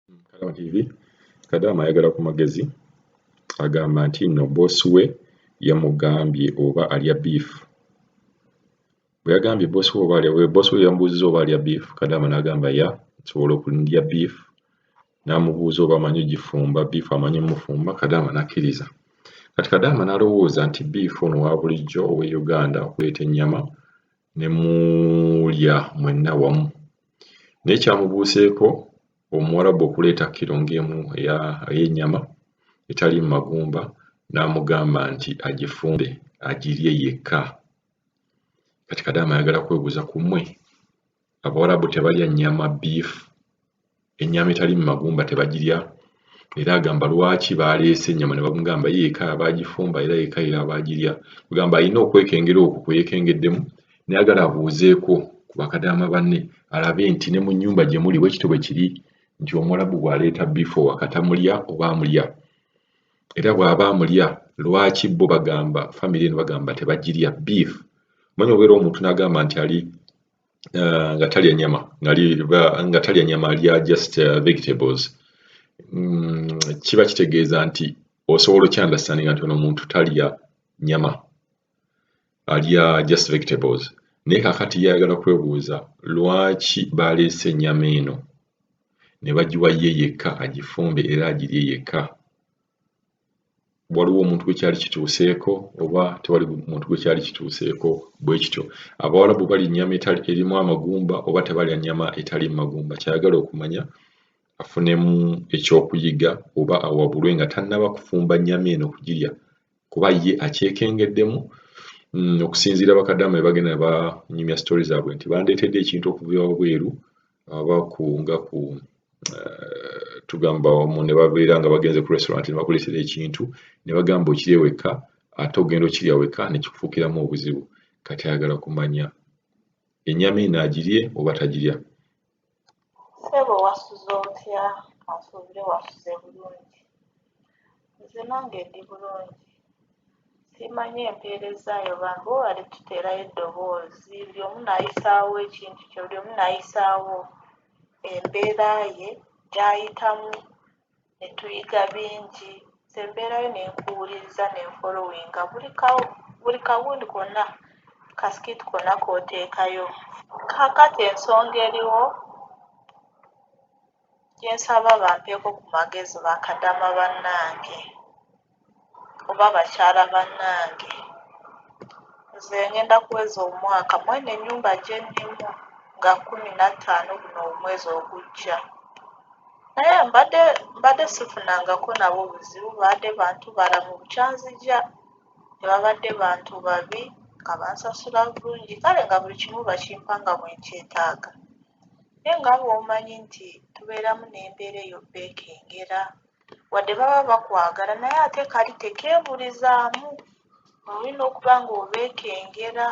Kadaama TV. Kadaama ayagala ku magezi, agamba nti nno boss we yamugambye oba alya beef. Bwe yagambye boss we oba alya, boss we yamubuuzizza oba alya beef, Kadaama n'agamba, "Yeah, nsobola okulya beef." N'amubuuza oba amanyi ogifumba, beef amanyi mufumba, Kadaama n'akkiriza. Kati Kadaama n'alowooza nti beef ono owa bulijjo ow'e Uganda, okuleeta ennyama ne mulya mwenna wamu. Naye kyamubuuseeko Omuwarabu okuleeta kiro ng'emu ey'ennyama etali mu magumba, n'amugamba nti agifumbe agirye yekka. Kati Kadaama ayagala kwebuuza ku mmwe, Abawarabu tebalya nnyama beef? Ennyama etali mu magumba tebagirya? Era agamba lwaki baaleese ennyama ne bamugamba ye yekka aba agifumba era yekka ye aba agirya? Kugamba alina okwekengera okwo kwe yeekengeddemu, n'ayagala abuuzeeko ku bakadaama banne alabe nti ne mu nnyumba gye muli bwe kityo bwe kiri, nti Omuwarabu bw'aleeta beef owaka tamulya oba amulya? Era bw'aba amulya, lwaki bo bagamba, famire eno bagamba tebagirya beef? Omanyi obeera omuntu n'agamba nti ali nga talya nnyama, nga talya nnyama, alya just vegetables, kiba kitegeeza nti osobola okya-understandinga nti ono omuntu talya nnyama, alya just vegetables. Naye kaakati ye ayagala kwebuuza lwaki baleese ennyama eno ne bagiwa ye yekka agifumbe era agirye yekka. Waliwo omuntu gwe kyali kituuseeko oba tewali muntu gwe kyali kituuseeko bwe kityo? Abawarabu balya ennyama erimu amagumba oba tebalya nnyama etali mu magumba? Ky'ayagala okumanya afunemu ekyokuyiga oba awabulwe nga tannaba kufumba nnyama eno kugirya, kuba ye akyekengeddemu okusinziira bakadaama bwe bagenda ne banyumya story zaabwe nti bandeetedde ekintu okuva ewabweru aba ku nga ku tugamba ne babeera nga bagenze ku restaurant ne bakuleetera ekintu ne bagamba okirye wekka, ate ogenda okirya wekka ne kikufuukiramu obuzibu. Kati ayagala kumanya ennyama eno agirye oba tagirya. Ssebo, wasuze otya? Kansuubire wasuze bulungi. Nze nange ndi bulungi. Simanyi empeerezaayo bambi, webale tuteerayo eddoboozi, buli omu n'ayisaawo ekintu kye, buli omu n'ayisaawo embeera ye gy'ayitamu ne tuyiga bingi. Nze mbeerayo ne nkuwuliriza ne nfollowinga buli kagundi konna, ka skit konna k'oteekayo. Kaakati ensonga eriwo gye nsaba bampeeko ku magezi bakadaama bannange oba bakyala bannange. Nze ngenda kuweza omwaka mweno ennyumba gye nnimu nga 15 guno omwezi ogujja. Naye mbadde sifunangako nabo buzibu, babadde bantu balamu bukya nzija, tebabadde bantu babi, nga bansasula bulungi, kale nga buli kimu bakimpa nga bwe nkyetaaga. Naye nga bw'omanyi nti tubeeramu n'embeera ey'obbeekengera, wadde baba bakwagala naye ate kali tekeebulizaamu, olina okuba ng'obeekengera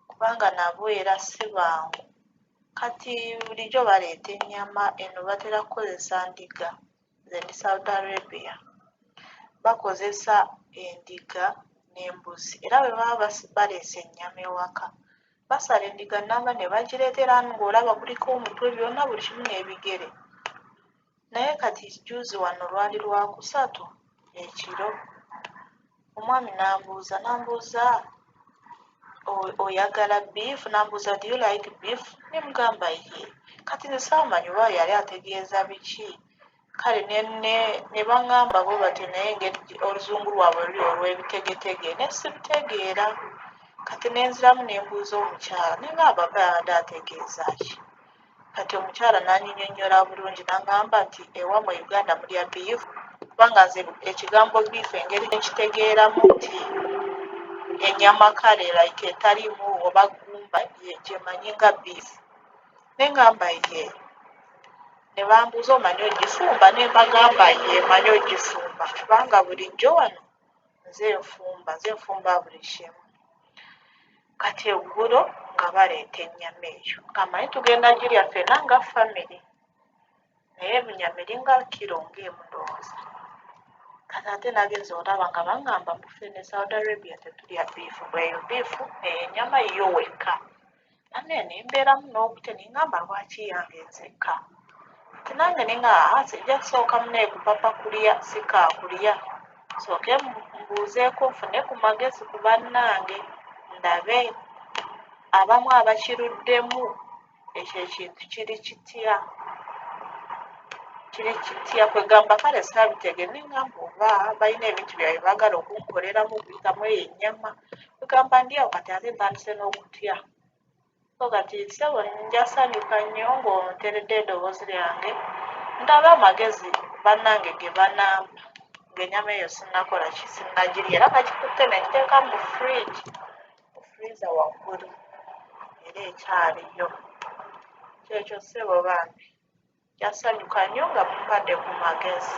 kubanga nabo era si bangu. Kati bulijjo baleeta ennyama eno, batera kukozesa ndiga, nze ndi Saudi Arabia, bakozesa endiga n'embuzi era bwe baba baleese ennyama ewaka, basala endiga nnamba ne bagireetera ng'olaba kuliko omutwe, byonna, buli kimu n'ebigere. Naye kati jjuuzi wano lwali Lwakusatu ekiro, omwami n'ambuuza, "Oyagala beef?" N'ambuuza, "Do you like beef?" Ne mugamba, "Yeah." Kati nze saamanyi oba yali ategeeza biki. Kale ne baŋŋamba bwe batyo, naye engeri oluzungu lwabwe luli olw'ebitegetege ne sibitegeera. Kati ne nziramu ne mbuuza omukyala ne ŋŋamba, "Bba abadde ategeeza ki?" Kati omukyala n'annyinnyonnyola bulungi n'aŋŋamba nti, "Ewammwe e Uganda mulya beef?" Kubanga nze ekigambo beef engeri gye nkitegeeramu nti ennyama kale like etaliimu oba ggumba gye mmanyi nga beef. Ne ŋŋamba, "Yeah." Ne bambuuza, "Omanyi ogifumba?" Ne mbagamba, "Yeah, mmanyi ogifumba," kubanga bulijjo wano nze nfumba, nze nfumba buli kimu. Kati eggulo nga baleeta ennyama eyo, nga mmanyi tugenda girya ffenna nga famire, naye ennyama eringa kiro ng'emu ndowooza. Kati ate nagenze olaba nga baŋŋamba mbu ffe ne Saudi Arabia tetulya beef, mbu eyo beef eyo ennyama yiyo wekka. Bannaye ne mbeeramu n'okutya ne ŋŋamba, lwaki yange nzekka? Kati nange ne nga aa sijja kusooka munaye kupapa kulya sikaakulya nsooke mbuuzeeko nfune ku magezi ku bannange ndabe abamu abakiruddemu ekyo ekintu kiri kitya kiri kitya kwegamba kale saabitegedde ne ngamba oba balina ebintu byabwe baagala okunkoleramu okuyitamu eyo ennyama kwegamba ndi awo kati ate ntandise n'okutya so kati ssebo nja sanyuka nnyo ng'onteredde eddoboozi lyange ndabe amagezi bannange ge banampa ng'ennyama eyo sinnakola ki sinnagirya era nagikutte ne ngiteeka mu fridge mu freezer waggulu era ekyaliyo kyekyo ssebo bambi nja sanyuka nnyo nga mumpadde ku magezi.